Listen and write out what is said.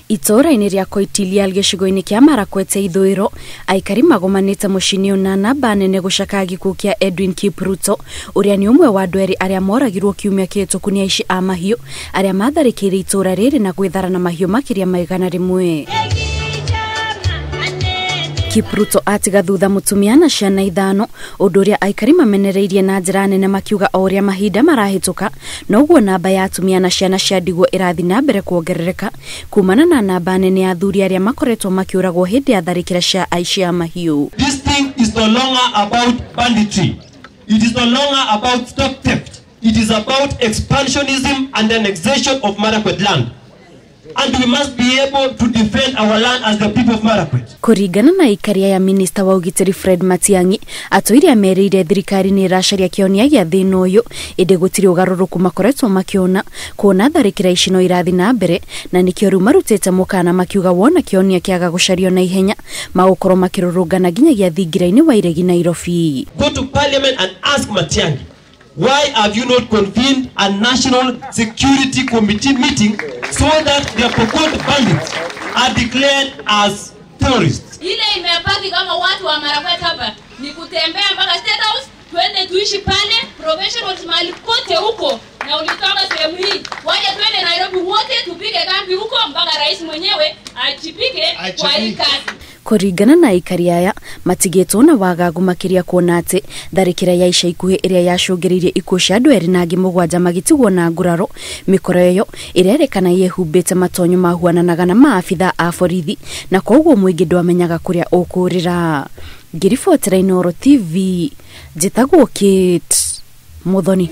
Itũũra-inĩ rĩa Koitilial gĩcigo-inĩ kĩa Marakwet ithũĩro, aikari magomanĩte mũciĩ-inĩ na namba nene gũcakaya gĩkuũ kĩa Edwin Kipruto, ũrĩa nĩ ũmwe wa andũ erĩ arĩa moragirwo kiumia kĩhĩtũku nĩ aici a mahiũ arĩa matharĩkĩire itũũra rĩrĩ na gwĩthara na mahiũ makĩria ma 100. Kipruto atiga thutha mũtumia na ciana 5, ũndũ ũrĩa aikari mamenereirie na njĩra nene makiuga o ũrĩa mahinda marahĩtũka noguo namba ya atumia na ciana cia ndigwa ĩrathiĩ na mbere kuongerereka kumana na namba nene ya athuri arĩa makoretwo makĩũragwo hĩndĩ ya tharĩkĩra cia aici a mahiũ. This thing is no longer about banditry. It is no longer about stock theft. It is about expansionism and annexation of Marakwet land. And we must be able to defend our land as the people of Marakwet. Kũringana na ikaria ya minista wa ũgitĩri Fred Matiang'i, atũire amerĩire thirikari nĩ ĩracaria kĩhonia gĩa thĩna ũyũ, ĩndĩ gũtirĩ ũgarũrũku makoretwo makĩona kuona tharĩkĩra ici no irathiĩ na mbere, na nĩkĩo rĩu marutĩte mũkana makiuga wona kĩhonia kĩaga gũcario na ihenya magũkorwo makĩrũrũngana nginyagia thingira-inĩ wa Iregi Nairobi. Go to parliament and ask Matiang'i, why have you not convened a national security committee meeting so that the Pokot bandits are declared as terrorists? Ile imebaki kama watu wa Marakwet hapa ni kutembea mpaka State House, twende tuishi pale professionals mahali kote huko, na ulitoka sehemu hii waje twende Nairobi wote tupige kambi huko mpaka rais mwenyewe ajipike kwa hii kazi. Kũringana na aikari aya matigĩtwo na wagagu makĩria kuona atĩ tharĩkĩra ya ica ikuhĩ ĩrĩa yacũngĩrĩirie ikuũ cia andũ erĩ na angĩ 7 magĩtigwo na nguraro, mĩkora ĩyo ĩrerĩkana yehumbĩte matonyo mahuananaga na maabitha a borithi na koguo mũingĩ ndwamenyaga kũrĩa ũkũrĩra. Ngĩribotera Inooro TV, njĩtagwo Kate Muthoni.